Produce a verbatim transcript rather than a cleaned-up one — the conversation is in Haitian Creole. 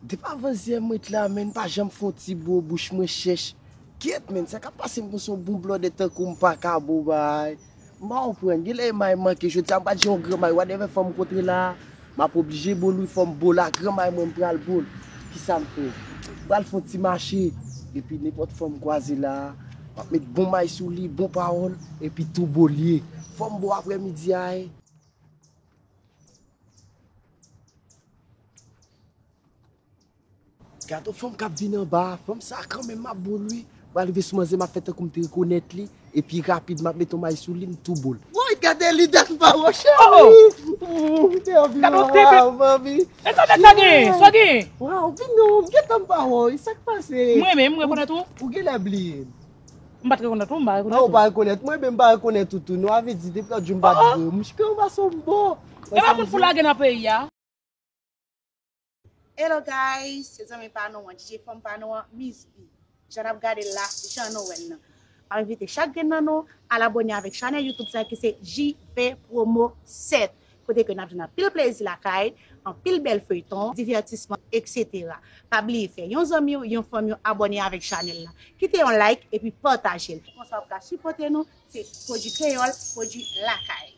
Depi avan zyè m ret la, menn, pa janm fè yon ti bo, bouch mwen chèch. Gyèt, menn, sa k ap pase m konsa, yon bon blòdè tankou m pa ka bo bay. M pa konprann, genlè may manke, jodi a m pa t jwenn yon gran may, whatever fanm m kontre la, m ap oblije bo l wi, fò m bo l a gran may mwen, m pral bo l. Kisa m fè? M pral fè yon ti mache, epi nenpòt fanm m kwaze la, m ap met bon may sou li, bon pawòl, epi tou bo l ye. Fò m bo aprè midi a, e. Gade yon fanm k ap vin anba, fanm sa kanmenm m ap bo l wi. Mwen rive sou manzè, m ap fè tankou m te rekonèt li, epi rapid m ap met yon may sou li, m tou bo l. Woy, gade li, dat m pa wè w, cheri. Oh! Ou te anvi wè w, manmi. E sa, sa gen? Sa gen? Waw, vin non, m gentan m pa wè w, sa k pase? Mwen menm, m rekonèt ou. Ou genlè bliye m. M pa t rekonèt ou, m pa rekonèt ou. Non, ou pa rekonèt mwen, men m pa rekonèt ou tou. Non, avè di, depi lòt jou m pa t vwe. M chike yon bason m bon. E pa moun pou lage nan peyi a. Hello guys, se zanmi pa nou an, D J fanm pa nou an, Miss B. Jan n ap gade l la, jan nou wè l nan. M ap envite chak grenn nan nou al abòne avèk chanèl YouTube sa ki se J V Promo sèt, kote ke n ap jwenn anpil plezi lakay, anpil bèl feyton, divètisman, et cetera. Pa bliye fè yon zanmi w, yon fanmi w abòne avèk chanèl la. Kite yon like epi pataje l. Konsa w ap ka sipòte nou, se pwodui kreyòl, pwodui lakay.